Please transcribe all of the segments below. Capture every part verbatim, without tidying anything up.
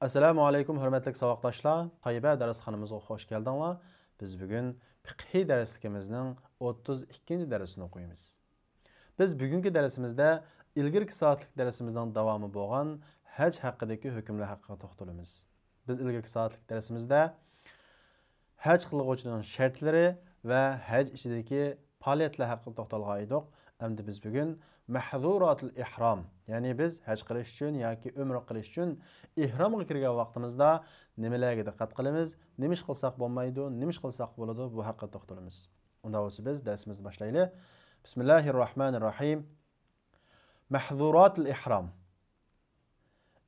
ئەسسالامۇ ئەلەيكۇم، ھۆرمەتلىك ساۋاقداشلار. تەيبە دەرسخانىمىزغا خوش كەلدىڭلار. بىز بۈگۈن پىقھىي دەرسلىكىمىزنىڭ ئوتتۇز ئىككىنچى دەرسىنى ئوقۇيمىز. بىز بۈگۈنكى دەرسىمىزدە ئىلگىرىكى سائەتلىك دەرسىمىزنىڭ داۋامى بولغان ھەج ھەققىدىكى ھۆكۈملەر ھەققىدە توختىلىمىز. بىز ئىلگىرىكى سائەتلىك دەرسىمىزدە ھەج قىلغۇچىنىڭ شەرتلىرى ۋە ھەج ئىچىدىكى پائالىيەتلەر ھەققىدە توختالغان ئىدۇق. ئەمدى بىز بۈگۈن مەھزۇراتىل ئىھرام، يەنى بىز ھەج قىلىش ئۈچۈن ياكى ئۆمرە قىلىش ئۈچۈن ئىھرامغا كىرگەن ۋاقتىمىزدا نېمىلەرگە دىققەت قىلىمىز، نېمە ئىش قىلساق بولمايدۇ، نېمە ئىش قىلساق بولىدۇ، بۇ ھەققىدە توختىلىمىز. ئۇنداق بولسا بىز دەرسىمىزنى باشلايلى. بىسمىللاھىر راھمانىر راھىم. مەھزۇراتىل ئىھرام.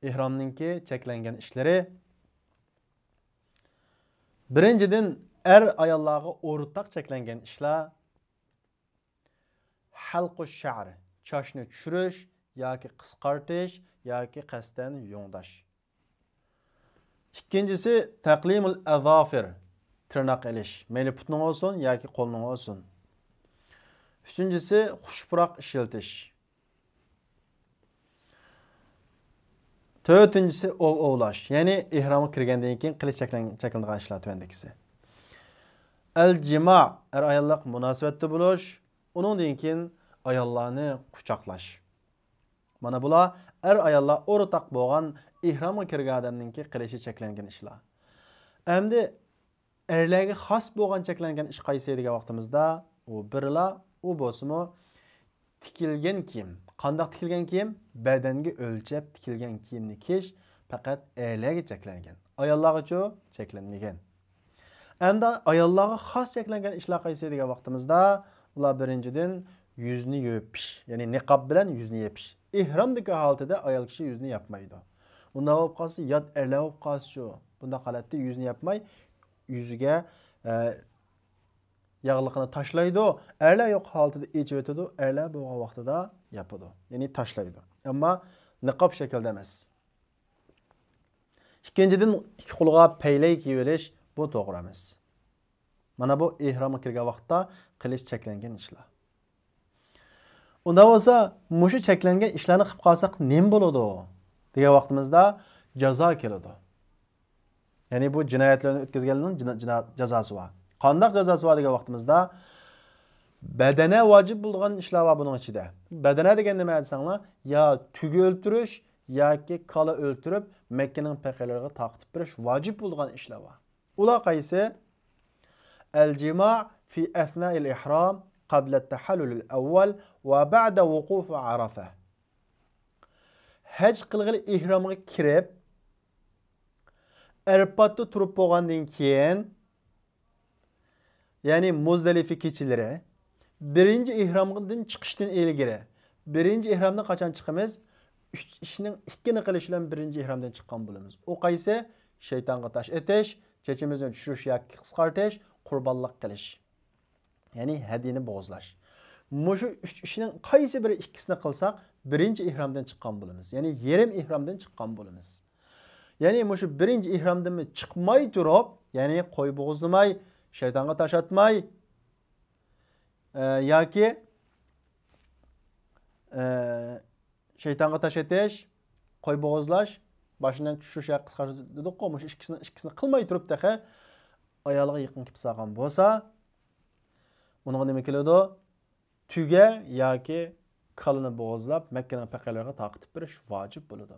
ئىھرامنىڭكى چەكلەنگەن ئىشلىرى. بىرىنچىدىن، ئەر-ئاياللارغا ئورتاق چەكلەنگەن ئىشلار. ھەلقۇ شەئر، چاچنى چۈشۈرۈش ياكى قىسقارتىش ياكى قەستەن يۇڭداش. ئىككىنچىسى، تەقلىمۇل ئەزافىر، تىرناق ئېلىش، مەيلى پۇتنىڭ بولسۇن ياكى قولنىڭ بولسۇن. ئۈچىنچىسى، خۇش پۇراق ئىشلىتىش. تۆتىنچىسى، ئوۋ ئوۋلاش، يەنى ئېھرامغا كىرگەندىن كېيىن قىلىش چەكلەن-، چەكلىنىدىغان ئىشلار تۆۋەندىكىسى. ئەل جىما، ئەر-ئاياللىق مۇناسىۋەتتە بولۇش، ئۇنىڭدىن كېيىن ئاياللارنى قۇچاقلاش. مانا بۇلار ئەر-ئاياللار ئورتاق بولغان ئېھرامغا كىرگەن ئادەمنىڭكى قىلىشى چەكلەنگەن ئىشلار. ئەمدى ئەرلەرگە خاس بولغان چەكلەنگەن ئىش قايسى دېگەن ۋاقتىمىزدا، ئۇ بىرلا، ئۇ بولسىمۇ تىكىلگەن كىيىم. قانداق تىكىلگەن كىيىم؟ بەدەنگە ئۆلچەپ تىكىلگەن كىيىمنى كىيىش پەقەت ئەرلەرگە چەكلەنگەن. ئاياللارغىچۇ؟ چەكلەنمىگەن. ئەمدى ئاياللارغا خاس چەكلەنگەن ئىشلار قايسى دېگەن ۋاقتىمىزدا، ئۇلار بىرىنچىدىن يۈزنى يېپىش، يەنى نىقاب بىلەن يۈزنى يېپىش. ئېھرامدىكى ھالىتىدە ئايال كىشى يۈزىنى ياپمايدۇ. ئۇنداق بولۇپ قالسا، يات ئەرلەر بولۇپ قالسىچۇ؟ بۇنداق ھالەتتە يۈزىنى ياپماي، يۈزىگە، ئە، ياغلىقىنى تاشلايدۇ. ئەرلەر يوق ھالىتىدە ئېچىۋېتىدۇ. ئەرلەر بولغان ۋاقتىدا ياپىدۇ. يەنى تاشلايدۇ. ئەمما نىقاب شەكلىدە ئەمەس. ئىككىنچىدىن، ئىككى قولىغا پەيلەي كىيىۋېلىش، بۇ توغرا ئەمەس. مانا بۇ ئېھرامغا كىرگەن ۋاقىتتا قىلىش چەكلەنگەن ئىشلار. ئۇنداق بولسا، مۇشۇ چەكلەنگەن ئىشلارنى قىلىپ قالساق نېمە بولىدۇ دېگەن ۋاقتىمىزدا جازا كېلىدۇ. يەنى بۇ جىنايەتلەرنى ئۆتكۈزگەنلەرنىڭ جىنا-، جىنا-، جازاسى بار. قانداق جازاسى بار دېگەن ۋاقتىمىزدا، بەدەنە ۋاجىپ بولىدىغان ئىشلار بار بۇنىڭ ئىچىدە. بەدەنە دېگەن نېمە دېسەڭلار، يا تۆگە ئۆلتۈرۈش، ياكى كالا ئۆلتۈرۈپ، مەككىنىڭ پەقىرلىرىغا تارقىتىپ بېرىش ۋاجىپ بولىدىغان ئىشلار بار. ئۇلار قايسى؟ الجماع في أثناء الإحرام قبل التحلل الأول وبعد وقوف عرفة. ھەج قىلغىلى ئېھرامغا كىرىپ، ئەرپاتتا تۇرۇپ بولغاندىن كېيىن، يەنى مۇزدەلىفە كېچىلىرى، بىرىنچى ئېھرامدىن چىقىشتىن ئىلگىرى، بىرىنچى ئېھرامدىن قاچان چىقىمىز؟ ئۈچ ئىشنىڭ ئىككىنى قىلىش بىلەن بىرىنچى ئېھرامدىن چىققان بولىمىز. ئۇ قايسى؟ شەيتانغا تاش ئېتىش، چېچىمىزنى چۈشۈرۈش ياكى قىسقارتىش، قۇربانلىق قىلىش. يەنى ھەدىيىنى بوغۇزلاش. مۇشۇ ئۈچ ئىشنىڭ قايسى بىرى ئىككىسىنى قىلساق، بىرىنچى ئېھرامدىن چىققان بولىمىز. يەنى يېرىم ئېھرامدىن چىققان بولىمىز. يەنى مۇشۇ بىرىنچى ئېھرامدىنمۇ چىقماي تۇرۇپ، يەنى قوي بوغۇزلىماي، شەيتانغا تاش ئاتماي، ئە، ياكى، ئە، شەيتانغا تاش ئېتىش، قوي بوغۇزلاش، باشىنى چۈشۈرۈش ياكى قىسقارتىش دېدۇققۇ، مۇشۇ ئىككىسىنى، ئىككىسىنى قىلماي تۇرۇپ تېخى ئايالىغا يېقىن كېلىپ سالغان بولسا، ئۇنىڭغا نېمە كېلىدۇ؟ تۆگە ياكى كالىنى بوغۇزلاپ، مەككىنىڭ پەقىرلىرىغا تارقىتىپ بېرىش ۋاجىپ بولىدۇ.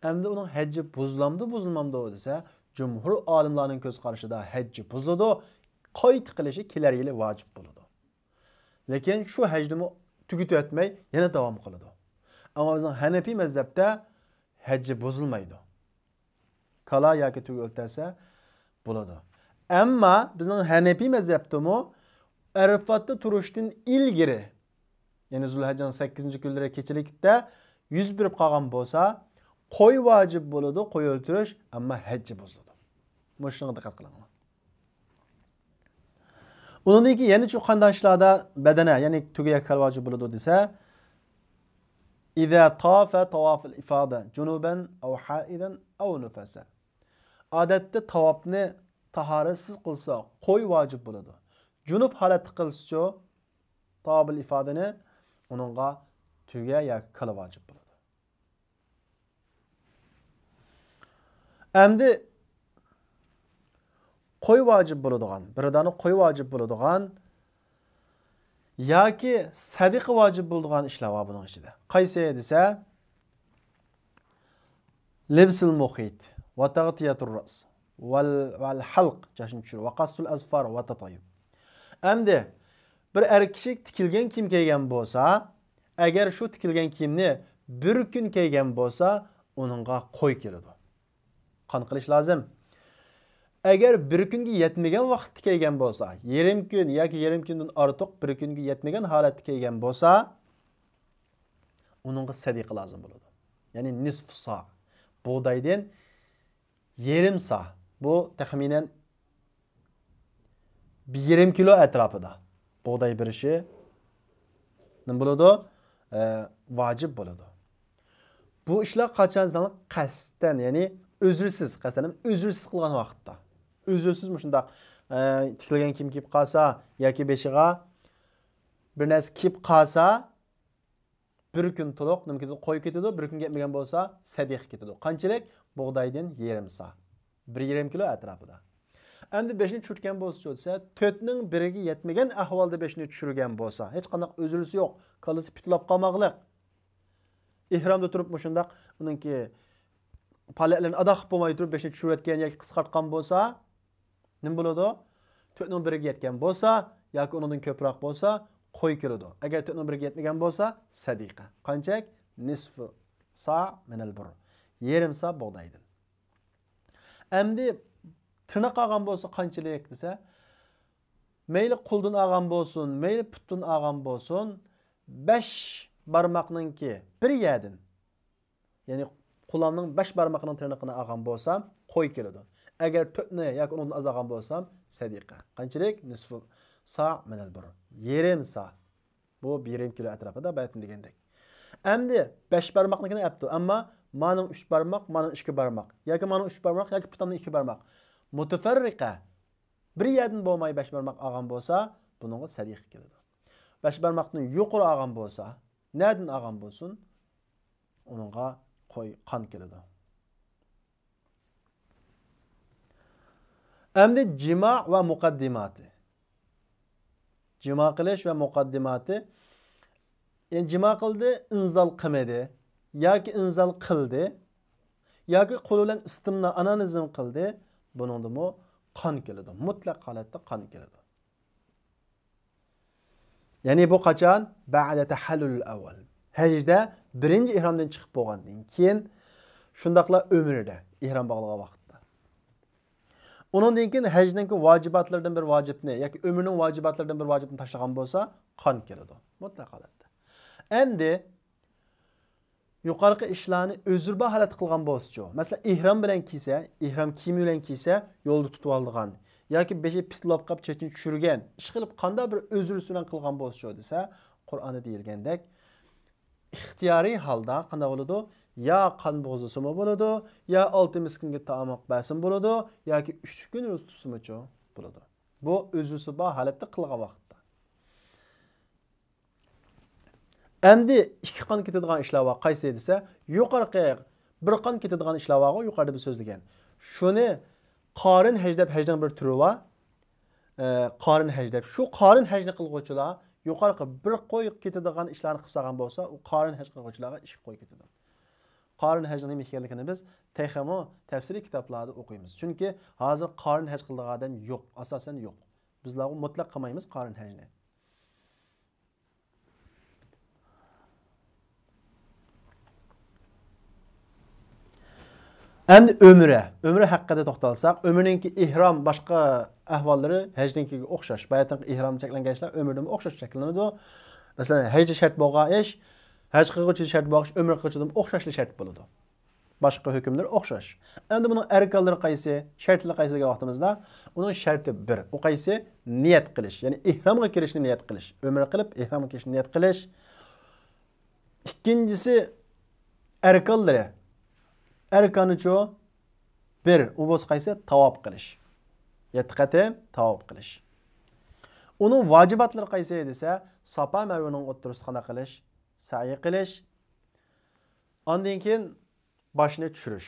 ئەمدى ئۇنىڭ ھەججى بۇزۇلامدۇ، بۇزۇلمامدۇ دېسە، جۇمھۇر ئالىملارنىڭ كۆز قارىشىدا ھەججى بۇزۇلىدۇ، قايتا قىلىشى كېلەر يىلى ۋاجىپ بولىدۇ. لېكىن شۇ ھەجنىمۇ تۈگىتىۋەتمەي، يەنە داۋام قىلىدۇ. ئەمما بىزنىڭ ھەنەپىي مەزھەپتە ھەججى بۇزۇلمايدۇ. كالا ياكى تۆگە ئۆلتۈرسە بولىدۇ. ئەمما بىزنىڭ ھەنەپىي مەزھەپتىمۇ ئەرىفاتتا تۇرۇشتىن ئىلگىرى، يەنى زۇلھەججىنىڭ سەككىزىنچى كۈنلىرى كېچىلىكتە يۈز بېرىپ قالغان بولسا، قوي ۋاجىپ بولىدۇ، قوي ئۆلتۈرۈش، ئەمما ھەججى بۇزۇلىدۇ. مۇشۇنىڭغا دىققەت قىلىڭلار. ئۇنىڭدىن كېيىن يەنە شۇ قانداق ئىشلاردا بەدەنە، يەنى تۆگە ياكى كالا ۋاجىپ بولىدۇ دېسە، إذا طاف طواف الإفاضة جنبا أو حائضا أو نفسا. ئادەتتە تاۋاپنى تاھارەتسىز قىلسا، قوي ۋاجىپ بولىدۇ. جۇنۇپ ھالەتتە قىلسىچۇ، تاۋاپۇل ئىفادىنى، ئۇنىڭغا تۆگە ياكى كالا ۋاجىپ بولىدۇ. ئەمدى قوي ۋاجىپ بولىدىغان، بىر دانە قوي ۋاجىپ بولىدىغان ياكى سەدىقە ۋاجىپ بولىدىغان ئىشلار بار بۇنىڭ ئىچىدە. قايسى دېسە، لبس المخيط وتغطية الرأس وال، والحلق، چاچنى چۈشۈرۈش، وقص الأظفار والتطيب. ئەمدى بىر ئەر كىشى تىكىلگەن كىيىم كىيگەن بولسا، ئەگەر شۇ تىكىلگەن كىيىمنى بىر كۈن كىيگەن بولسا، ئۇنىڭغا قوي كېلىدۇ. قان قىلىش لازىم. ئەگەر بىر كۈنگە يەتمىگەن ۋاقىتتا كىيگەن بولسا، يېرىم كۈن ياكى يېرىم كۈندىن ئارتۇق بىر كۈنگە يەتمىگەن ھالەتتە كىيگەن بولسا، ئۇنىڭغا سەدىقە لازىم بولىدۇ. يەنى نىسفۇ سا، بۇغدايدىن يېرىم سا. بۇ تەخمىنەن بىر يېرىم كىلو ئەتراپىدا بۇغداي بېرىشى نېمە بولىدۇ؟ ئە، ۋاجىپ بولىدۇ. بۇ ئىشلار قاچان سەن قەستەن، يەنى ئۈزرىسىز، قەستەن ئۈزرىسىز قىلغان ۋاقىتتا. ئۈزرىسىز مۇشۇنداق، ئە، تىكىلگەن كىيىم كىيىپ قالسا ياكى بېشىغا بىر نەرسە كىيىپ قالسا، بىر كۈن تولۇق نېمە كېتىدۇ؟ قوي كېتىدۇ. بىر كۈن كەتمىگەن بولسا، سەدىقە كېتىدۇ. قانچىلىك؟ بۇغدايدىن يېرىم سا. بىر يېرىم كىلو ئەتراپىدا. ئەمدى بېشىنى چۈشۈرتكەن بولسىچۇ دېسە، تۆتنىڭ بىرىگە يەتمىگەن ئەھۋالدا بېشىنى چۈشۈرگەن بولسا، ھېچقانداق ئۈزرىسى يوق، كاللىسى پىتىلاپ قالماقلىق. ئېھرامدا تۇرۇپ مۇشۇنداق ئۇنىڭكى پالەكلىرىنى ئادا قىلىپ بولماي تۇرۇپ بېشىنى چۈشۈرۈۋەتكەن ياكى قىسقارتقان بولسا، نېمە بولىدۇ؟ تۆتنىڭ بىرىگە يەتكەن بولسا ياكى ئۇنىڭدىن كۆپرەك بولسا، قوي كېلىدۇ. ئەگەر تۆتنىڭ بىرىگە يەتمىگەن بولسا، سەدىقە. قانچەك؟ نىسفۇ سا مىنەل بۇر. يېرىم سا بۇغدايدىن. ئەمدى تىرناق ئالغان بولسا قانچىلىك دېسە، مەيلى قولدىن ئالغان بولسۇن، مەيلى پۇتتىن ئالغان بولسۇن، بەش بارماقنىڭكى بىر يەردىن، يەنى قولۇمنىڭ بەش بارمىقىنىڭ تىرنىقىنى ئالغان بولسام، قوي كېلىدۇ. ئەگەر تۆتنى ياكى ئۇنىڭدىن ئاز ئالغان بولسام، سەدىقە. قانچىلىك؟ نىسفۇ سا مىنەل بۇر. يېرىم سا. بۇ بىر يېرىم كىلو ئەتراپىدا، باياتىن دېگەندەك. ئەمدى بەش بارماقنىڭكىنى ئەپتۇ، ئەمما مانىڭ ئۈچ بارماق، مانىڭ ئىككى بارماق، ياكى مانىڭ ئۈچ بارماق، ياكى پۇتۇمنىڭ ئىككى بارماق. مۇتەفەررىقە. بىر يەردىن بولماي بەش بارماق ئالغان بولسا، بۇنىڭغا سەدىقە كېلىدۇ. بەش بارماقتىن يۇقىرى ئالغان بولسا، نەدىن ئالغان بولسۇن، ئۇنىڭغا قوي، قان كېلىدۇ. ئەمدى جىما ۋە مۇقەددىماتى. جىما قىلىش ۋە مۇقەددىماتى. يەنى جىما قىلدى، ئىنزال قىلمىدى ياكى ئىنزال قىلدى ياكى قولى بىلەن ئىستىمنا، ئانانىزم قىلدى. بۇنىڭدىمۇ قان كېلىدۇ. مۇتلەق ھالەتتە قان كېلىدۇ. يەنى بۇ قاچان؟ بەئدە تەھەللۇلىل ئەۋۋەل. ھەجدە بىرىنچى ئېھرامدىن چىقىپ بولغاندىن كېيىن، شۇنداقلا ئۆمرىدە ئېھرام باغلىغان ۋاقىتتا. ئۇنىڭدىن كېيىن ھەجنىڭكى ۋاجىباتلىرىدىن بىر ۋاجىپنى ياكى ئۆمرىنىڭ ۋاجىباتلىرىدىن بىر ۋاجىپنى تاشلىغان بولسا، قان كېلىدۇ. مۇتلەق ھالەتتە. ئەمدى يۇقىرىقى ئىشلارنى ئۆزرە بار ھالەتتە قىلغان بولسىچۇ؟ مەسىلەن، ئېھرام بىلەن كىيسە، ئېھرام كىيىمى بىلەن كىيسە، يولدا تۇتۇۋالىدىغان ياكى بېشى پىتىلاپ قاپ چېچىنى چۈشۈرگەن، ئىشقىلىپ قانداق بىر ئۆزرىسى بىلەن قىلغان بولسىچۇ دېسە، قۇرئاندا دېيىلگەندەك، ئىختىيارىي ھالدا قانداق بولىدۇ؟ يا قان بۇغۇزلىسىمۇ بولىدۇ، يا ئالتە مىسكىنگە تائام ئېلىپ بەرسىمۇ بولىدۇ، ياكى ئۈچ كۈن روزا تۇتسىمۇچۇ بولىدۇ. بۇ ئۆزرىسى بار ھالەتتە قىلغان ۋاقىتتا. ئەمدى ئىككى قان كېتىدىغان ئىشلار بار. قايسى دېسە، يۇقىرىقى بىر قان كېتىدىغان ئىشلار بارغۇ، يۇقىرىدا بىز سۆزلىگەن. شۇنى قارىن ھەج دەپ، ھەجنىڭ بىر تۈرى بار. ئە، قارىن ھەج دەپ. شۇ قارىن ھەجنى قىلغۇچىلار يۇقىرىقى بىر قوي كېتىدىغان ئىشلارنى قىلىپ سالغان بولسا، ئۇ قارىن ھەج قىلغۇچىلارغا ئىككى قوي كېتىدۇ. قارىن ھەجنىڭ نېمە ئىكەنلىكىنى بىز تېخىمۇ تەپسىلىي كىتابلاردا ئوقۇيمىز. چۈنكى ھازىر قارىن ھەج قىلىدىغان ئادەم يوق، ئاساسەن يوق. بىزلارغۇ مۇتلەق قىلمايمىز قارىن ھەجنى. ئەمدى ئۆمرە. ئۆمرە ھەققىدە توختالساق، ئۆمرىنىڭكى ئېھرام، باشقا ئەھۋاللىرى ھەجنىڭكىگە ئوخشاش. باياتىنقى ئېھرام چەكلەنگەن ئىشلار ئۆمرىدىمۇ ئوخشاش چەكلىنىدۇ. مەسىلەن، ھەجدە شەرت بولغان ئىش، ھەج قىلغۇچىدا شەرت بولغان ئىش، ئۆمرە قىلغۇچىدىمۇ ئوخشاشلا شەرت بولىدۇ. باشقا ھۆكۈملىرى ئوخشاش. ئەمدى بۇنىڭ ئەركانلىرى قايسى، شەرتلىرى قايسى دېگەن ۋاقتىمىزدا، ئۇنىڭ شەرتى بىر. ئۇ قايسى؟ نىيەت قىلىش. يەنى ئېھرامغا كىرىشنى نىيەت قىلىش. ئۆمرە قىلىپ، ئېھرامغا كىرىشنى نىيەت قىلىش. ئىككىنچىسى، ئەركانلىرى. ئەركانىچۇ؟ بىر. ئۇ بولسا قايسى؟ تاۋاپ قىلىش. يەتتە قېتىم تاۋاپ قىلىش. ئۇنىڭ ۋاجىباتلىرى قايسى دېسە، ساپا مەرۋىنىڭ ئوتتۇرىسىدا قانداق قىلىش؟ سەئي قىلىش. ئاندىن كېيىن باشنى چۈشۈرۈش.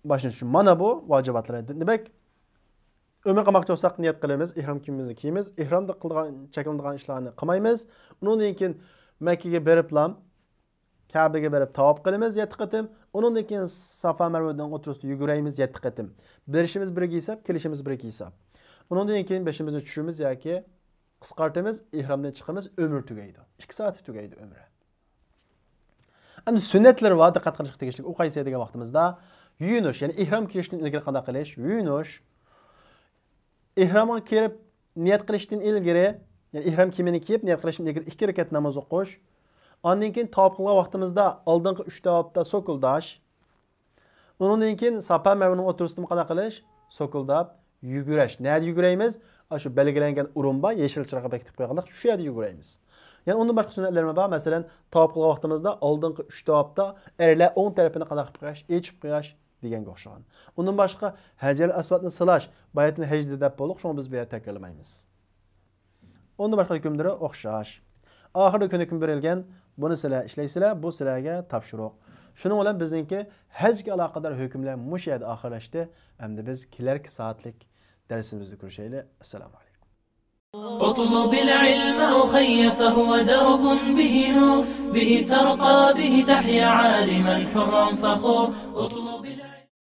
باشلىنىشى مانا بۇ ۋاجىباتلار. دېمەك، ئۆمرە قىلماقچى بولساق، نىيەت قىلىمىز، ئېھرام كىيىمىمىزنى كىيىمىز، ئېھرامدا قىلىدىغان، چەكلىنىدىغان ئىشلارنى قىلمايمىز. ئۇنىڭدىن كېيىن مەككىگە بېرىپلا كەبىگە بېرىپ تاۋاپ قىلىمىز يەتتە قېتىم. ئۇنىڭدىن كېيىن سافا مەرۋىنىڭ ئوتتۇرىسىدا يۈگۈرەيمىز يەتتە قېتىم. بېرىشىمىز بىرگە ھېساب، كېلىشىمىز بىرگە ھېساب. ئۇنىڭدىن كېيىن بېشىمىزنى چۈشۈرىمىز ياكى قىسقارتىمىز، ئېھرامدىن چىقىمىز، ئۆمرە تۈگەيدۇ. ئىككى سائەتتە تۈگەيدۇ ئۆمرە. ئەمدى سۈننەتلىرى بار، دىققەت قىلىشقا تېگىشلىك. ئۇ قايسى دېگەن ۋاقتىمىزدا، يۇيۇنۇش، يەنى ئېھرام كىيىشتىن ئىلگىرى قانداق قىلىش؟ يۇيۇنۇش. ئېھرامغا كىرىپ نىيەت قىلىشتىن ئىلگىرى، يەنى ئېھرام كىيىمىنى كىيىپ نىيەت قىلىشتىن ئىلگىرى ئىككى رەكەت ناماز ئوقۇش. ئاندىن كېيىن تاۋاپ قىلغان ۋاقتىمىزدا ئالدىنقى ئۈچ تاۋاپتا سوكۇلداش. ئۇنىڭدىن كېيىن سافا مەرۋىنىڭ ئوتتۇرىسىدىمۇ قانداق قىلىش؟ سوكۇلداپ يۈگۈرۈش. نەدە يۈگۈرەيمىز؟ ئاشۇ بەلگىلەنگەن ئورۇن بار، يېشىل چىراغ بېكىتىپ قويغانلىق، شۇ يەردە يۈگۈرەيمىز. يەنە ئۇندىن باشقا سۈننەتلىرىمۇ بار. مەسىلەن، تاۋاپ قىلغان ۋاقتىمىزدا ئالدىنقى ئۈچ تاۋاپتا ئەرلەر ئوڭ تەرىپىنى قانداق قىلىپ قويۇش؟ ئېچىپ قويۇش دېگەنگە ئوخشىغان. ئۇندىن باشقا ھەجەر ئەسۋادنى سىلاش، باياتىن ھەجدە دەپ بولدۇق، شۇڭا بىز بۇ يەردە تەكرارلىمايمىز. ئۇندىن باشقا ھۆكۈملىرى ئوخشاش. ئاخىرىدا كۈن ھۆكمى بېرىلگەن، بۇنى سىلەر ئىشلەيسىلەر، بۇ سىلەرگە تاپشۇرۇق. شۇنىڭ بىلەن بىزنىڭكى ھەجگە ئالاقىدار ھۆكۈملەر مۇشۇ يەردە ئاخىرلاشتى. ئەمدى بىز كېلەركى سائەتلىك دەرسىمىزدە كۆرۈشەيلى. ئەسسالامۇ ئەلەيكۇم. اطلب العلم أخي فهو درب به نور، به ترقى به تحيا عالما حرا فخور. اطلب